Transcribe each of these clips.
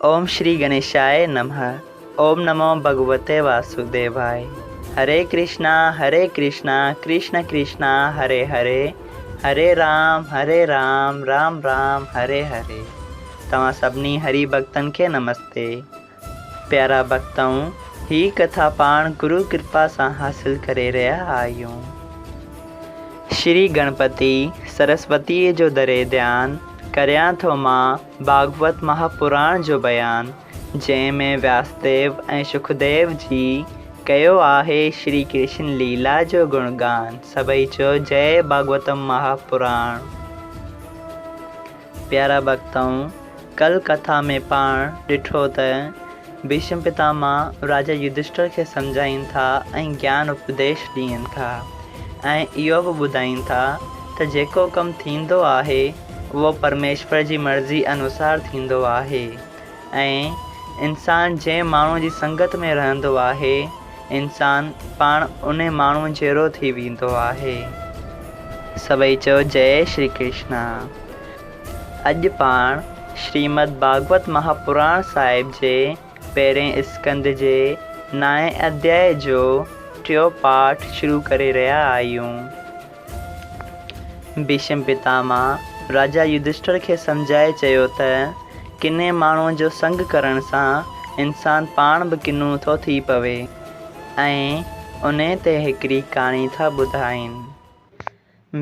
اوم شري گنيشاء نمه اوم نمو ڀڳوتي واسوديواء هري ڪرشنا هري ڪرشنا ڪرشن ڪرشنا هري هري هري رام هري رام رام رام هري هري توهان سڀني هري ڀڳتن کي نمستي پيارا ڀڳتؤ هي ڪٿا پاڻ گرو ڪرپا سان حاصل ڪري رهيا آهيون شري گڻپتي سرسوتيء جو دري ڌيان ڪريان ٿو مان ڀاڳوت مهاپراڻ جو بيان، جنهن ۾ وياسديو ۽ شڪديو جي ڪيو آهي شري ڪرشن ليلا جو گڻگان، سڀئي چئو جئه ڀاڳوتم مهاپراڻ. پيارا ڀڳتؤ! ڪل ڪٿا ۾ پاڻ ڏٺو ته ڀيشم پتامه راجا يڌشٽر کي سمجهائين ٿا ۽ گيان اپديش ڏين ٿا ۽ اهو به ٻڌائين ٿا ته جيڪو ڪم ٿيندو آهي اهو پرميشور جي مرضي انوسار ٿيندو آهي ۽ انسان جنهن ماڻهوء جي سنگت ۾ رهندو آهي، انسان پاڻ انهي ماڻهوء جهڙو ٿي ويندو آهي. سڀئي چئو جئي شري ڪرشنا. اڄ پاڻ شريمد ڀاڳوت مهاپراڻ صاحب جي پهرين اسڪنڌ جي نائين اڌيائي جو ٽيون پاٺ شروع ڪري رهيا آهيون. ڀيشم پتامه راجا يڌشٽر کي سمجهائي چيو ته ڪني ماڻهوء جو سنگ ڪرڻ سان انسان پاڻ به ڪنو ٿو ٿي پوي ۽ انهي تي هڪڙي ڪهاڻي ٿا ٻڌائين.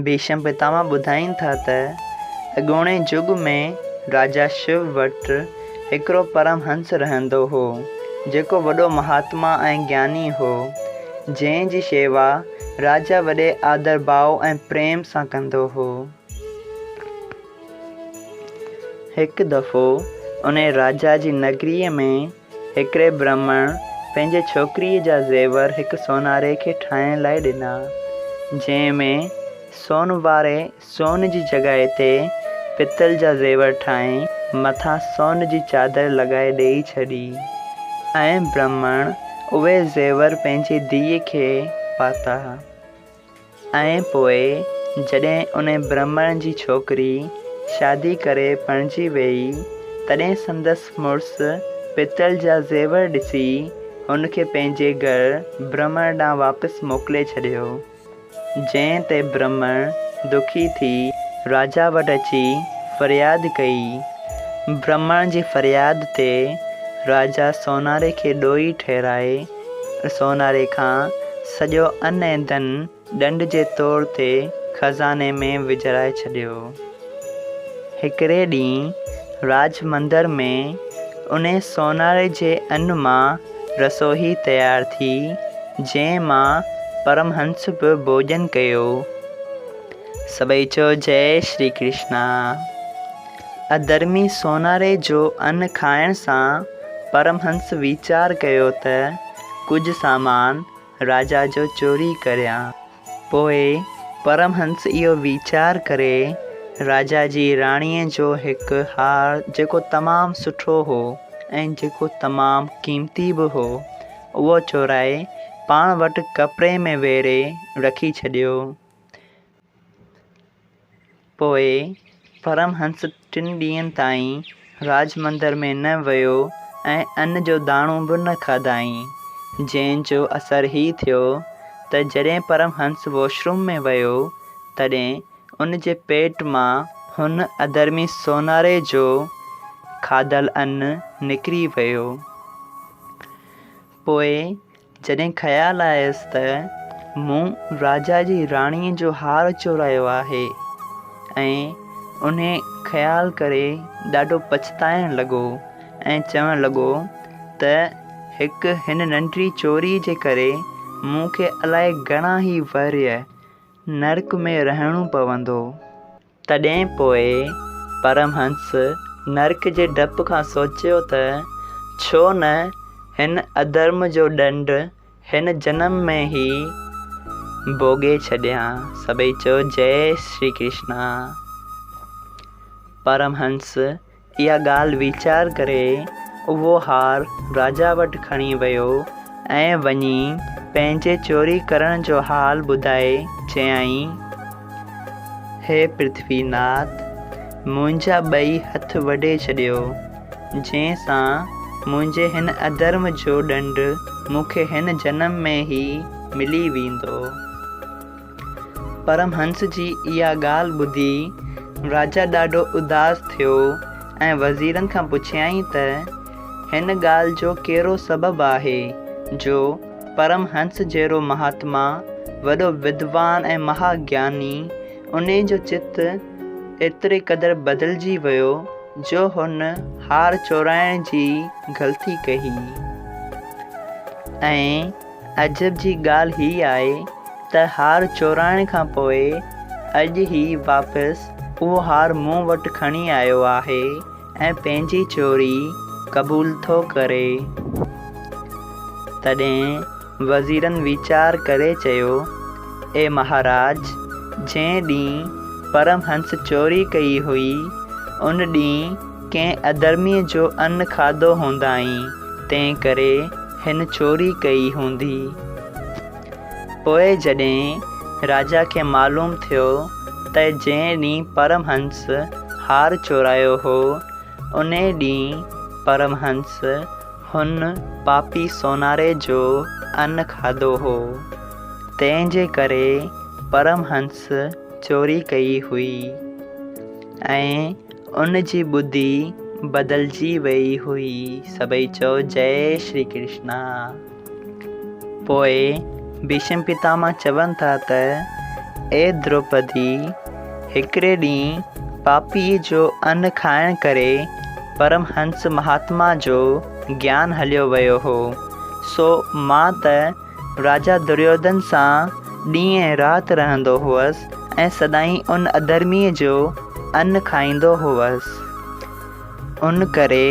ڀيشم پتامه ٻڌائين ٿا ته اڳوڻي جڳ ۾ راجا شو وٽ هڪڙو پرم هنس رهندو هو، جيڪو وڏو مهاتما ۽ گياني هو، جنهن جي شيوا راجا وڏي آدر ڀاء ۽ پريم سان ڪندو هو. هڪ دفعو انهي راجا جي نگريء ۾ هڪڙي برهمڻ پنهنجي ڇوڪريء جا زيور هڪ سوناري کي ٺاهڻ لاء ڏنا، جنهن ۾ سون واري سون جي جڳهه تي پتل جا زيور ٺاهي مٿان سون جي چادر لڳائي ڏيئي ڇڏي ۽ برهمڻ اهي زيور پنهنجي ڌيء کي پاتا ۽ پوء جڏهن انهي برهمڻ جي ڇوڪري شادي ڪري پرڻجي ويئي تڏهن سندس مڙس پتل جا زيور ڏسي هن کي پنهنجي گهر برهمڻ ڏانهن واپس موڪلي ڇڏيو. جنهن تي برهمڻ دکي ٿي راجا وٽ اچي فرياد ڪئي. برهمڻ جي فرياد تي راجا سوناري کي ڏوهي ٺهرائي سوناري کان سڄو ان ۽ ڌن ڏنڊ جي طور تي خزاني ۾ وجهرائي ڇڏيو. هڪڙي ڏينهن راج مندر ۾ انهي سوناري جي ان مان رسوئي تيار ٿي، جنهن مان پرمهنس به ڀوڄن ڪيو. سڀئي چئو جئي شري ڪرشنا. اڌرمي سوناري جو ان کائڻ سان پرمهنس ويچار ڪيو ته ڪجهه سامان راجا جو چوري ڪريان. پوء پرمهنس اهو ويچار ڪري راجا جي راڻيء جو هڪ هار جيڪو تمام سٺو هو ۽ جيڪو تمام قيمتي به هو، اهو چورائي پاڻ وٽ ڪپڙي ۾ ويڙهي رکي ڇڏيو. پوء پرمهنس ٽن ڏينهن تائين راج مندر ۾ نه ويو ۽ ان جو داڻو به نه کاڌائين، جنهن جو اثر هي ٿيو ته جڏهن پرمهنس واش روم ۾ ويو، تڏهن ان جي پيٽ مان هن اڌرمي سوناري جو کاڌل ان نڪري ويو. پوء جڏهن خيال آيس ته مون راجا جي راڻيء جو هار چورايو آهي ۽ انهي خيال ڪري ڏاڍو پڇتائڻ لڳو ۽ چوڻ لڳو ته هڪ هن ننڍڙي چوريء جي ڪري مون کي الائي گهڻا ئي ورهيه نرڪ ۾ رهڻو پوندو. تڏهن پوء پرمهنس نرڪ جي ڊپ کان سوچيو ته ڇو نه هن اڌرم جو ڏنڊ هن جنم ۾ ئي ڀوڳي ڇڏيان. سڀئي چئو جئي شري ڪرشنا. پرمهنس اها ڳالهه ويچار ڪري اهو هار راجا وٽ کڻي ويو ۽ وڃي پنهنجي چوري ڪرڻ جو حال ٻڌائي چيائين، هي پرٿوي ناٿ! منهنجا ٻئي هٿ وڍي ڇڏيو. جنهن سان منهنجي هن اڌرم جو ڏنڊ مون کي هن جنم ۾ ئي ملي ويندو. پرمهنس جي اها ڳالهه ٻڌي راجا ڏاڍو اداس ٿيو ۽ وزيرن کان پڇيائين ته، هن ڳالهه جو ڪهڙو سبب آهي جو پرمهنس جهڙو مهاتما، وڏو ودوان ۽ مها گياني، انهي جو چت ايتري قدر بدلجي ويو جو هن هار چورائڻ جي غلطي ڪئي ۽ عجب جي ڳالهه هي آهي ته هار چورائڻ کان پوء اڄ هي واپس اهو هار مون وٽ کڻي آيو آهي ۽ پنهنجي چوري قبول ٿو ڪري. تڏهن وزيرن ويچار ڪري چيو، اي مهاراج! جنهن ڏينهن پرمهنس چوري ڪئي هئي، ان ڏينهن ڪنهن اڌرميء جو ان کاڌو هوندائين، تنهن ڪري هن چوري ڪئي هوندي. پوء جڏهن راجا کي معلوم ٿيو ته جنهن ڏينهن پرمهنس هار چورايو هو، انهي ڏينهن پرمهنس هن پاپي سوناري جو ان کاڌو هو، تنهن جي ڪري پرمهنس چوري ڪئي هئي ۽ ان جي ٻڌي بدلجي ويئي هئي. سڀئي چئو جئي شري ڪرشنا. پوء ڀيشم پتامه چون ٿا ته اي دروپدي! هڪڙي ڏينهن پاپيء جو ان کائڻ ڪري پرمهنس مهاتما جو گيان هليو ويو هو، سو مان ته راجا دريوڌن سان ڏينهن ۽ رات رهندو هئس ۽ سدائين ان اڌرميء جو ان کائيندو هئس. ان ڪري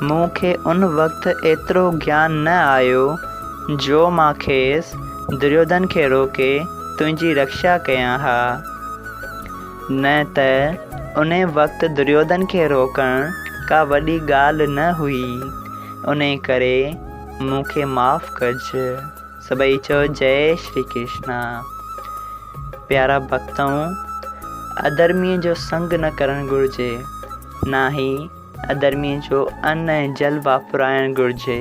مون کي ان وقت ايترو گيان نه آيو جو مان کيس، دريوڌن کي، روڪي تنهنجي رڪشا ڪيان ها. نه ته انهي وقت دريوڌن کي روڪڻ ڪا وڏي ڳالهه نه هئي. انهي ڪري مون کي معاف ڪج. سڀئي چئو جئي شري ڪرشنا. پيارا ڀڳتؤ! اڌرميء جو سنگ نه ڪرڻ گهرجي، ناهي اڌرميء جو ان ۽ جل واپرائڻ گهرجي،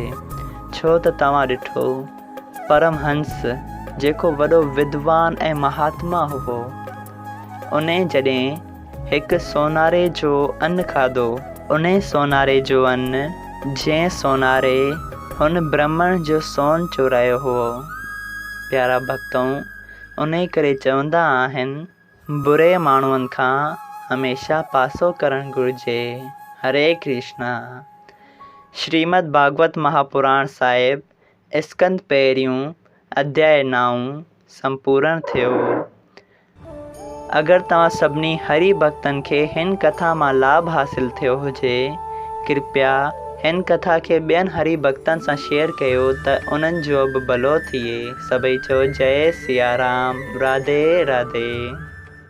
ڇو ته توهان ڏٺو، پرمهنس جيڪو وڏو ودوان ۽ مهاتما هئو، انهي جڏهن هڪ سوناري جو ان کاڌو. انهي سوناري جو ان، جنهن سوناري هن برهمڻ جو سون چورايو هئو. پيارا ڀڳتؤ! انهي ڪري چوندا آهن، بري ماڻهن کان هميشه پاسو ڪرڻ گهرجي. هري ڪرشنا. شريمد ڀاڳوت مهاپراڻ صاحب اسڪند پهريون اڌياء نائون سمپورڻ ٿيو. اگر توهان سڀني هري ڀڳتن کي هن ڪٿا مان لاڀ حاصل ٿيو هجي ڪرپيا هن ڪٿا کي ٻين هري ڀڳتن سان شيئر ڪيو ته انهن جو به ڀلو ٿئي. سڀئي چئو جئي سيارام راڌي راڌي.